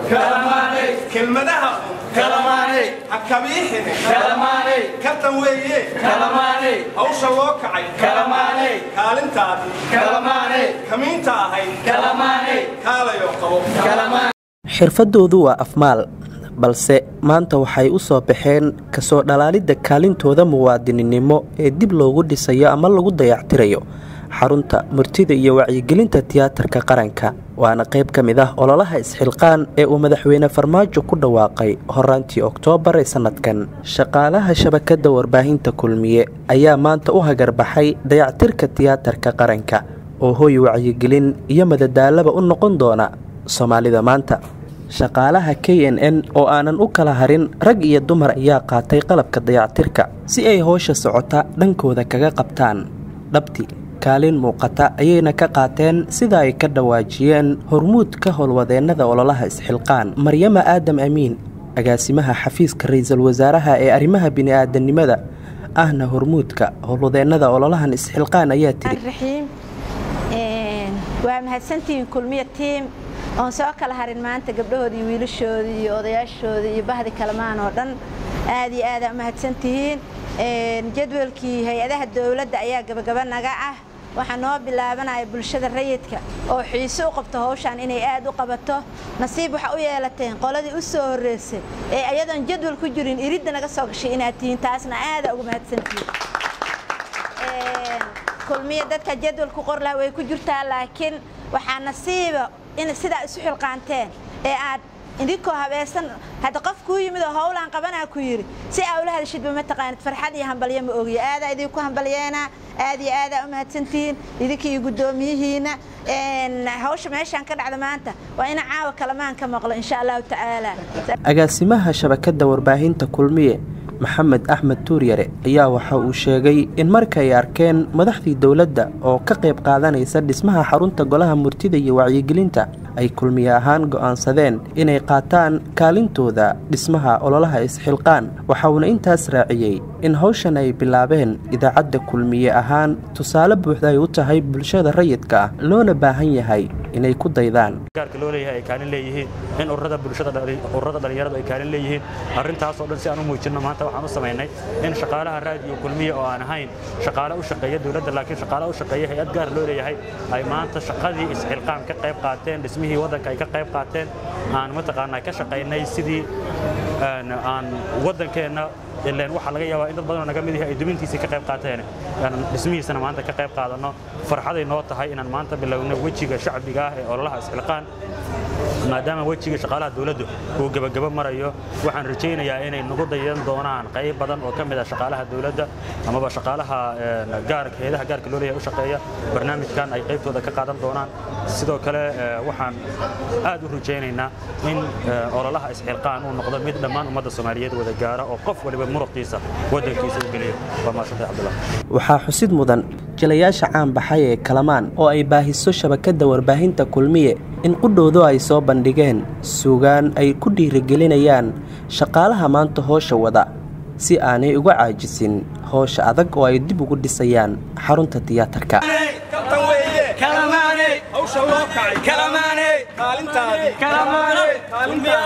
Kelmadaha ha kabiixine, kabtan weeye hawsha loo kacay, kaalintaadii kamiinta ahayd kaalayoo qabo. Xirfadoodu waa afmaal, balse maanta waxay u soo baxeen kasoo dhalaalidda kaalintooda muwaadininimo ee dib loogu dhisayo ama lagu dayactirayo xarunta murtida iyo wacyigelinta tiyaatarka qaranka. Waana qayb ka mid ah ololaha isxilqaan ee uu madaxweyne Farmaajo ku dhawaaqay horaantii Oktoobar ee sanadkan. Shaqaalaha shabakada warbaahinta Kulmiye ayaa maanta u hagarbaxay dayactirka tiyaatarka qaranka oo hooy wacyigelin iyo madadaalaba u noqon doona Soomaalida maanta. Shaqaalaha KNN oo aanan u kala harin rag iyo dumar ayaa qaatay qalabka dayactirka si ay howsha socota dhankooda kaga qabtaan. Dhabti kaalin muuqata ayayna ka qaateen, sida ay ka dhawaajiyeen hormuudka howlwadeennada ololaha isxilqaan, Maryama Aadam Amiin, agaasimaha xafiiska ra-iisul wasaaraha ee arrimaha bini'aadanimada, ahna hormuudka howlwadeennada ololahan isxilqaan, ayaa tiri: Waa mahadsantihiin Kulmiya team oon soo kala harin maanta, gabdhahooda iyo wiilashooda iyo odayaashooda iyo bahdi kalamaan oo dhan, aad iyo aada umahadsantihiin. Jadwalkii hay-adaha dowladda ayaa gabagaba naga ah. Waxaa noo bilaabanaya bulshada rayidka oo xiise u qabto hawshaan inay aad u qabato. Nasiib waxa u yeelateen qoladii u soo horreysay ee ayadoon jadwal ku jirin iridda naga soo gashay inaad tihiin, taasna aada uga mahadsantihiin. Kulmiya dadka jadwal ku qor laha way ku jirtaa, laakiin waxaa nasiiba in sidaa isu xilqaanteen ee aad idinkoo habeesan. Hadda qof kuu yimid oo howlaan qabanaa ku yidhi, si aa ula hadashidba ma taqaanid, farxad iyo hambalyo ma ogiyo. Aadaa idinku hambalyeena, aad iyo aadaa u mahadsantihiin idinka iyo guddoomiyihiina. Hawsha meeshaan ka dhacda maanta waa ina caawa kalamaan ka maqlo, insha Allahu tacaala. Agaasimaha shabakada warbaahinta Kulmiye, Maxamed Axmed Tuuryare, ayaa waxa uu sheegay in markay arkeen madaxdii dowladda oo ka qayb qaadanaysa dhismaha xarunta golaha murtida iyo wacyigelinta, ay Kulmiye ahaan go'aansadeen inay qaataan kaalintooda dhismaha ololaha isxilqaan. Waxauuna intaas raaciyey in hawshan ay bilaabeen idaacadda Kulmiye ahaan tusaale buuxda ay u tahay bulshada rayidka ah, loona baahan yahay inay ku daydaan. Gaarka loo leeyahay ay kaalin leeyihiin, in ururada bulshada, ururada dhalinyaradu ay kaalin leeyihiin. Arrintaas oo dhan si aan u muujinno, maanta waxaan u samaynay in shaqaalaha raadiyo Kulmiye oo aan ahayn shaqaale u shaqeeya dowladda, laakiin shaqaale u shaqeeya hay-ad gaar loo leeyahay, ay maanta shaqadii isxilqaan ka qayb qaateen, dhismihii waddanka ay ka qayb qaateen. Aan mataqaanaa ka shaqaynay sidii aan waddankeenna, ileen waxaa laga yaabaa in dad badan oo naga mid yahay ay dumintiisii ka qayb qaateen, aan dhismihiisana maanta ka qayb qaadanno. Farxaday noo tahay inaan maanta bilowno wejiga shacbiga ah ee ololaha isxilqaan, maadaama wejiga shaqaalaha dowladdu uu gebagabo marayo. Waxaan rajaynayaa inay nagu dayan doonaan qayb badan oo ka mid ah shaqaalaha dowladda amaba shaqaalaha gaarka, hay'adaha gaarka loo leeyahay u shaqeeya, barnaamijkan ay qaybtooda ka qaadan doonaan. Sidoo kale waxaan aad u rajaynaynaa in ololaha isxilqaan uu noqdo mid dhammaan ummadda Soomaaliyeed wada gaara oo qof waliba muruqiisa waddankiisa u geliyo. Waa mahadsantay, Cabdullah. Waxaa xusid mudan jilayaasha caan baxay ee Kalamaan oo ay baahiso shabakadda warbaahinta Kulmiye in qudhoodu ay soo bandhigeen suugaan ay ku dhiirigelinayaan shaqaalaha maanta howsha wada, si aanay uga caajisin howsha adag oo ay dib ugu dhisayaan xarunta tiyaatarka. Kabtan weeye hawsha loo kacay, kaalintaadii kaalintaadii.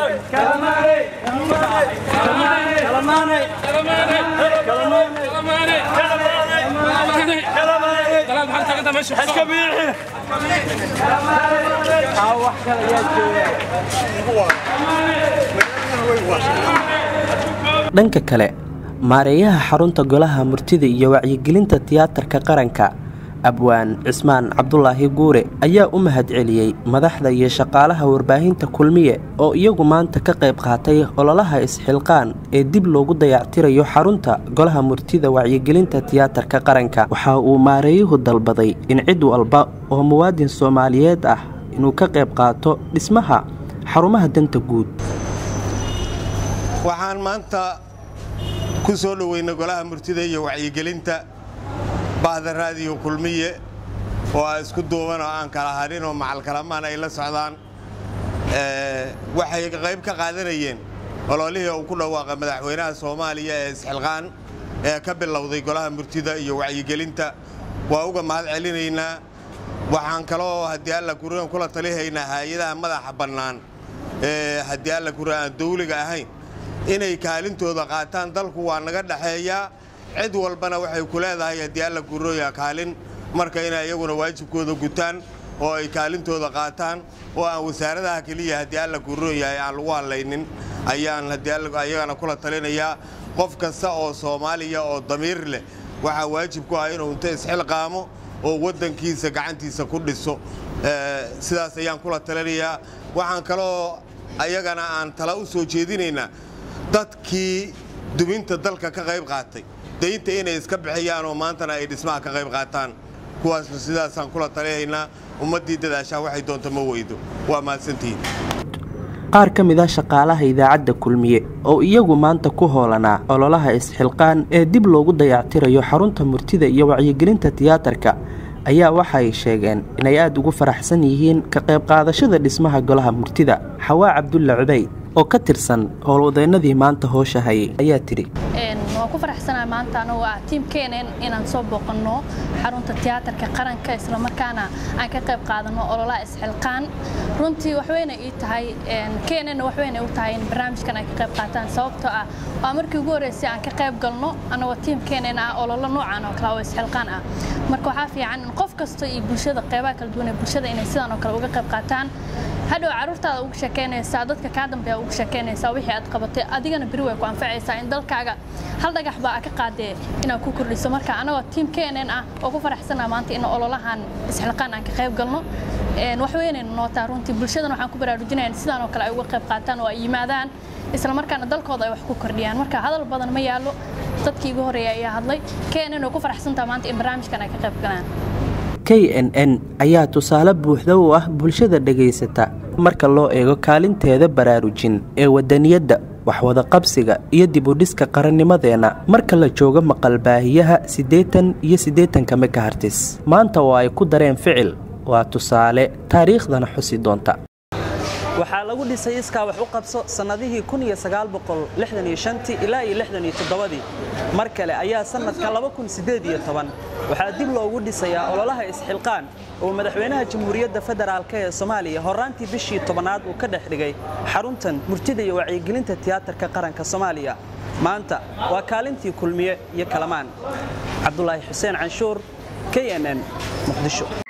Dhanka kale, maareeyaha xarunta golaha murtida iyo wacyigelinta tiyaatarka qaranka, Abwaan Cismaan Cabdulaahi Guure, ayaa u mahadceliyey madaxda iyo shaqaalaha warbaahinta Kulmiye oo iyagu maanta ka qayb qaatay ololaha isxilqaan ee dib loogu dayactirayo xarunta golaha murtida wacyigelinta tiyaatarka qaranka. Waxa uu maareeyuhu dalbaday in cid walba oo muwaadin Soomaaliyeed ah inuu ka qayb qaato dhismaha xarumaha danta guud. Waxaan maanta ku soo dhoweynay golaha murtida iyo wacyigelinta bahda raadiyo Kulmiye oo a isku duuban oo aan kala hadhin oo macalkalamaan ay la socdaan. Waxay qayb ka qaadanayeen ololihii uu ku dhawaaqay madaxweynaha Soomaaliya ee isxilqaan ee ka bilowday golaha murtida iyo wacyigelinta. Waa uga mahad celinaynaa. Waxaan kaloo haddii Alla kuriyan kula talihaynaa hay-adaha madaxa bannaan Haddii Alla kura aan dawliga ahayn inay kaalintooda qaataan. Dalku waa naga dhaxeeyaa, cid walbana waxay ku leedahay haddii Alla kurooya kaalin. Marka inay iyaguna waajibkooda gutaan oo ay kaalintooda qaataan oo aan wasaaradaha keliya haddii Alla kuroon yahay aan lagu hadlaynin ayaan ayagana kula talinayaa. Qof kasta oo Soomaaliya oo damiir leh waxaa waajib ku ah inuu inta isxilqaamo oo waddankiisa gacantiisa ku dhiso. Sidaas ayaan kula talinayaa. Waxaan kaloo ayagana aan tala u soo jeedinaynaa dadkii duminta dalka ka qayb qaatay daynta inay iska bixiyaan oo maantana ay dhismaha ka qayb qaataan. Kuwaasna sidaasaan kula talinaynaa. Ummaddii dadaashaa waxay doonta ma weydo. Waa mahadsantihiin. Qaar ka mid ah shaqaalaha idaacadda Kulmiye oo iyagu maanta ku hoolanaa ololaha isxilqaan ee dib loogu dayactirayo xarunta murtida iyo wacyigelinta tiyaatarka ayaa waxay sheegeen inay aada ugu faraxsan yihiin ka qayb qaadashada dhismaha golaha murtida. Xawaa Cabdulla Cubayd oo ka tirsan howlwadeennadii maanta hoosha hayay ayaa tidhi: Waan ku faraxsanahay maanta anagoo ah tiim KNN inaan soo booqanno xarunta tiyaatarka qaranka, islamarkaana aan ka qayb qaadano ololaha isxilqaan. Runtii waxweyna ii tahay, KNN waxweyna u tahay in barnaamijkan ay ka qayb qaataan, sababtoo ah waa markii ugu horreysay aan ka qayb galno anagoo tiim KNN ah ololo noocan oo kale oo isxilqaan ah. Marka waxaa fiican in qof kasta iyo bulshada, qeybaha kala duwan ee bulshada, inay sidan oo kale uga qayb qaataan. Hadhow carruurtaada uga sheekeynaysaa, dadka kaa dambeeya uga sheekeynaysaa wixii aad qabatay, adigana beri way ku anfacaysaa in dalkaaga hal dhagax baa ka qaadee inaad ku kordhiso. Marka anagoo tiim KNN ah oo ku faraxsanaa maanta in ololahan isxilqaan aan ka qayb galno, wax weynayna noo tahay runtii. Bulshadan waxaan ku baraarujinaya in sidaan oo kale ay uga qayb qaataan oo ay yimaadaan, isla markaana dalkooda ay wax ku kordhiyaan. Marka hadal badan ma yaallo, dadkii igu horreeya ayaa hadlay. KNN oo ku faraxsantaa maanta in barnaamijkan ay ka qayb galaan. KNN ayaa tusaale buuxda u ah bulshada dhegaysata marka loo eego kaalinteeda baraarujin ee wadaniyadda, waxwadaqabsiga iyo dib u dhiska qarannimadeenna marka la joogo maqalbaahiyaha 88 megahertz. Maanta oo ay ku dareen ficil waa tusaale taariikhdana xusi doonta. Waxaa lagu dhisay iskaa wax u qabso sannadihii 1965 ilaa iyo 67-dii. Mar kale ayaa sannadka 2018 waxaa dib loogu dhisayaa ololaha isxilqaan oo madaxweynaha Jamhuuriyadda Federaalk ee Soomaaliya horraantii bishii 10aad uu ka dhex dhigay xaruntan murtida iyo wacyigelinta tiyaatarka qaranka Soomaaliya. Maanta waa kaalintii Kulmiye iyo Kalamaan. Cabdulaahi Xuseen Canshuur, KNN, Muqdisho.